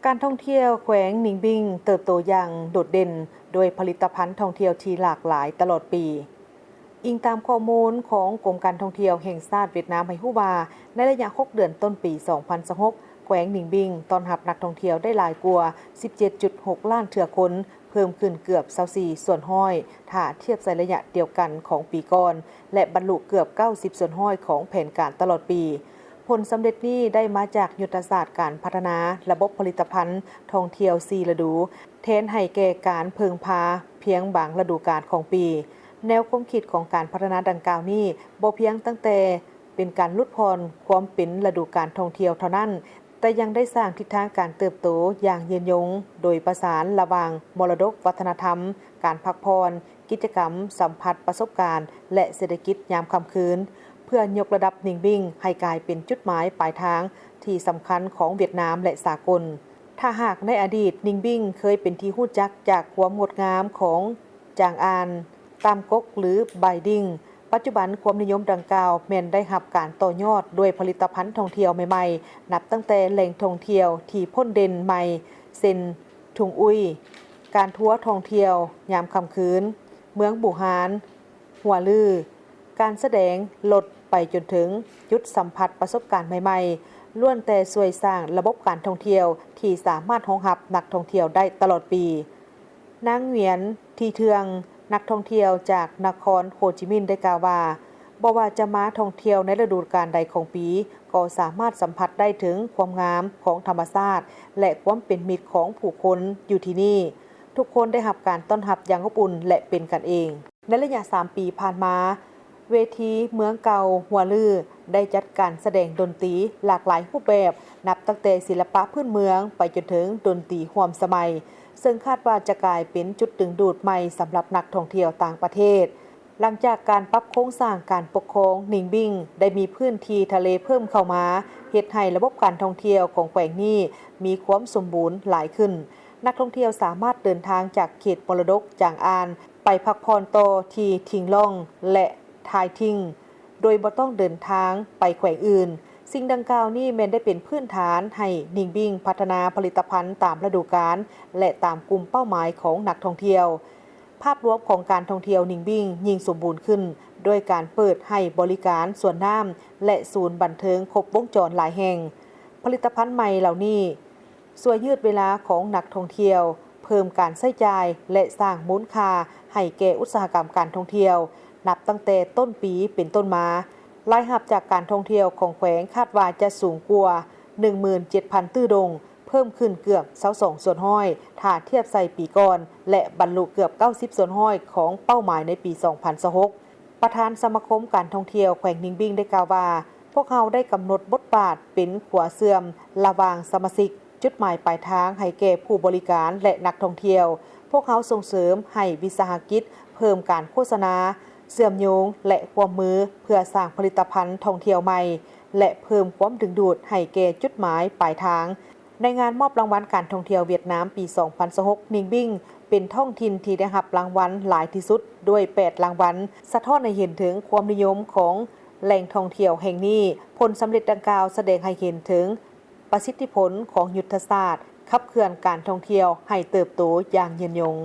ການທ່ອງທ່ຽວແຂວງນິງບິງເຕີບໂຕຢ່າງໂດດເດັ່ນ ດ້ວຍຜະລິດຕະພັນທ່ອງທ່ຽວທີ່ຫຼາກຫຼາຍຕະຫຼອດປີ. ອີງຕາມຂໍ້ມູນຂອງກົມການທ່ອງທ່ຽວແຫ່ງຊາດຫວຽດນາມໃຫ້ຮູ້ວ່າ ໃນໄລຍະຫົກເດືອນຕົ້ນປີສອງພັນຊາວຫົກ ແຂວງນິງບິງຕ້ອນຮັບນັກທ່ອງທ່ຽວໄດ້ຫຼາຍກວ່າສິບເຈັດຈຸດຫົກລ້ານເທື່ອຄົນ, ເພີ່ມຂຶ້ນເກືອບຊາວສີ່ສ່ວນຮ້ອຍ ຖ້າທຽບໃສ່ໄລຍະດຽວກັນຂອງປີກ່ອນ ແລະ ບັນລຸເກືອບເກົ້າສິບສ່ວນຮ້ອຍຂອງແຜນການຕະຫຼອດປີ. ຜົນສຳເລັດນີ້ໄດ້ມາຈາກຍຸດທະສາດການພັດທະນາລະບົບຜະລິດຕະພັນທ່ອງທ່ຽວສີ່ລະດູ ແທນໃຫ້ແກ່ການເພິ່ງພາພຽງບາງລະດູການຂອງປີ. ແນວຄວາມຄິດຂອງການພັດທະນາດັ່ງກ່າວນີ້ ບໍ່ພຽງຕັ້ງແຕ່ເປັນການຫຼຸດຜ່ອນຄວາມເປັນລະດູການທ່ອງທ່ຽວເທົ່ານັ້ນ, ແຕ່ຍັງໄດ້ສ້າງທິດທາງການເຕີບໂຕຢ່າງຍືນຍົງ, ໂດຍປະສານລະຫວ່າງມໍລະດົກວັດທະນະທຳ, ການພັກຜ່ອນ, ກິດຈະກຳສຳຜັດປະສົບການ ແລະ ເສດຖະກິດຍາມຄ່ຳຄືນ, ເພື່ອຍົກລະດັບນິງບິງໃຫ້ກາຍເປັນຈຸດໝາຍປາຍທາງທີ່ສຳຄັນຂອງຫວຽດນາມ ແລະ ສາກົນ. ຖ້າຫາກໃນອະດີດ ນິງບິງເຄີຍເປັນທີ່ຮູ້ຈັກຈາກຄວາມງົດງາມຂອງຈາງອານ, ຕາມກົກ ຫຼື ບາຍດິງ, ປັດຈຸບັນຄວາມນິຍົມດັ່ງກ່າວແມ່ນໄດ້ຮັບການຕໍ່ຍອດດ້ວຍຜະລິດຕະພັນທ່ອງທ່ຽວໃໝ່ໆ, ນັບຕັ້ງແຕ່ແຫຼ່ງທ່ອງທ່ຽວທີ່ພົ້ນເດັ່ນໃໝ່ ເຊັ່ນ ທຸງອຸ້ຍ, ການທົວທ່ອງທ່ຽວຍາມຄ່ຳຄືນ, ເມືອງບູຮານ, ຫົວລື, ການສະແດງລົດ ໄປຈົນເຖິງຈຸດສຳຜັດປະສົບການໃໝ່ໆ ລ້ວນແຕ່ຊ່ວຍສ້າງລະບົບການທ່ອງທ່ຽວທີ່ສາມາດຮອງຮັບນັກທ່ອງທ່ຽວໄດ້ຕະຫຼອດປີ. ນາງຫວຽນ ທີເທືອງ, ນັກທ່ອງທ່ຽວຈາກນະຄອນໂຮຈິມິນ ໄດ້ກ່າວວ່າ, ບໍ່ວ່າຈະມາທ່ອງທ່ຽວໃນລະດູການໃດຂອງປີ, ກໍສາມາດສຳຜັດໄດ້ເຖິງຄວາມງາມຂອງທຳມະຊາດ ແລະ ຄວາມເປັນມິດຂອງຜູ້ຄົນຢູ່ທີ່ນີ້. ທຸກຄົນໄດ້ຮັບການຕ້ອນຮັບຢ່າງອົບອຸ່ນ ແລະ ເປັນກັນເອງ. ໃນໄລຍະສາມປີຜ່ານມາ, ເວທີເມືອງເກົ່າຫົວລືໄດ້ຈັດການສະແດງດົນຕີຫຼາກຫຼາຍຮູບແບບ, ນັບຕັ້ງແຕ່ສິລະປະພື້ນເມືອງໄປຈົນເຖິງດົນຕີຮ່ວມສະໄໝ, ເຊິ່ງຄາດວ່າຈະກາຍເປັນຈຸດດຶງດູດໃໝ່ສຳລັບນັກທ່ອງທ່ຽວຕ່າງປະເທດ. ຫຼັງຈາກການປັບໂຄງສ້າງການປົກຄອງ, ນິງບິງໄດ້ມີພື້ນທີ່ທະເລເພີ່ມເຂົ້າມາ, ເຮັດໃຫ້ລະບົບການທ່ອງທ່ຽວຂອງແຂວງນີ້ມີຄວາມສົມບູນຫຼາຍຂຶ້ນ. ນັກທ່ອງທ່ຽວສາມາດເດີນທາງຈາກເຂດມໍລະດົກຈາງອານ ໄປພັກຜ່ອນຕໍ່ທີ່ທິງລ່ອງ ແລະ ທາຍທິງ ໂດຍບໍ່ຕ້ອງເດີນທາງໄປແຂວງອື່ນ. ສິ່ງດັ່ງກ່າວນີ້ແມ່ນໄດ້ເປັນພື້ນຖານໃຫ້ນິງບິງພັດທະນາຜະລິດຕະພັນຕາມລະດູການ ແລະ ຕາມກຸ່ມເປົ້າໝາຍຂອງນັກທ່ອງທ່ຽວ. ພາບລວມຂອງການທ່ອງທ່ຽວນິງບິງຍິ່ງສົມບູນຂຶ້ນ ດ້ວຍການເປີດໃຫ້ບໍລິການສວນນ້ຳ ແລະ ສູນບັນເທີງຄົບວົງຈອນຫຼາຍແຫ່ງ. ຜະລິດຕະພັນໃໝ່ເຫຼົ່ານີ້ ຊ່ວຍຍືດເວລາຂອງນັກທ່ອງທ່ຽວ, ເພີ່ມການໃຊ້ຈ່າຍ ແລະ ສ້າງມູນຄ່າໃຫ້ແກ່ອຸດສາຫະກຳການທ່ອງທ່ຽວ, ນັບຕັ້ງແຕ່ຕົ້ນປີເປັນຕົ້ນມາ, ລາຍຮັບຈາກການທ່ອງທ່ຽວຂອງແຂວງຄາດວ່າຈະສູງກວ່າໜຶ່ງໝື່ນເຈັດພັນຕື້ດົງ, ເພີ່ມຂຶ້ນເກືອບຊາວສອງສ່ວນຮ້ອຍ ຖ້າທຽບໃສ່ປີກ່ອນ ແລະ ບັນລຸເກືອບເກົ້າສິບສ່ວນຮ້ອຍຂອງເປົ້າໝາຍໃນປີສອງພັນຊາວຫົກ. ປະທານສະມາຄົມການທ່ອງທ່ຽວແຂວງນິງບິງໄດ້ກ່າວວ່າ, ພວກເຮົາໄດ້ກຳນົດບົດບາດເປັນຂົວເຊື່ອມລະຫວ່າງສະມາຊິກ, ຈຸດໝາຍປາຍທາງໃຫ້ແກ່ຜູ້ບໍລິການ ແລະ ນັກທ່ອງທ່ຽວ. ພວກເຮົາສົ່ງເສີມໃຫ້ວິສາຫະກິດເພີ່ມການໂຄສະນາ, ເຊື່ອມໂຍງ ແລະ ຮ່ວມມື ເພື່ອສ້າງຜະລິດຕະພັນທ່ອງທ່ຽວໃໝ່ ແລະ ເພີ່ມຄວາມດຶງດູດໃຫ້ແກ່ຈຸດໝາຍປາຍທາງ. ໃນງານມອບລາງວັນການທ່ອງທ່ຽວຫວຽດນາມປີສອງພັນຊາວຫົກ, ນິງບິງເປັນທ້ອງຖິ່ນທີ່ໄດ້ຮັບລາງວັນຫຼາຍທີ່ສຸດດ້ວຍແປດລາງວັນ, ສະທ້ອນໃຫ້ເຫັນເຖິງຄວາມນິຍົມຂອງແຫຼ່ງທ່ອງທ່ຽວແຫ່ງນີ້. ຜົນສຳເລັດດັ່ງກ່າວສະແດງໃຫ້ເຫັນເຖິງປະສິດທິຜົນຂອງຍຸດທະສາດຂັບເຄື່ອນການທ່ອງທ່ຽວໃຫ້ເຕີບໂຕຢ່າງຍືນຍົງ.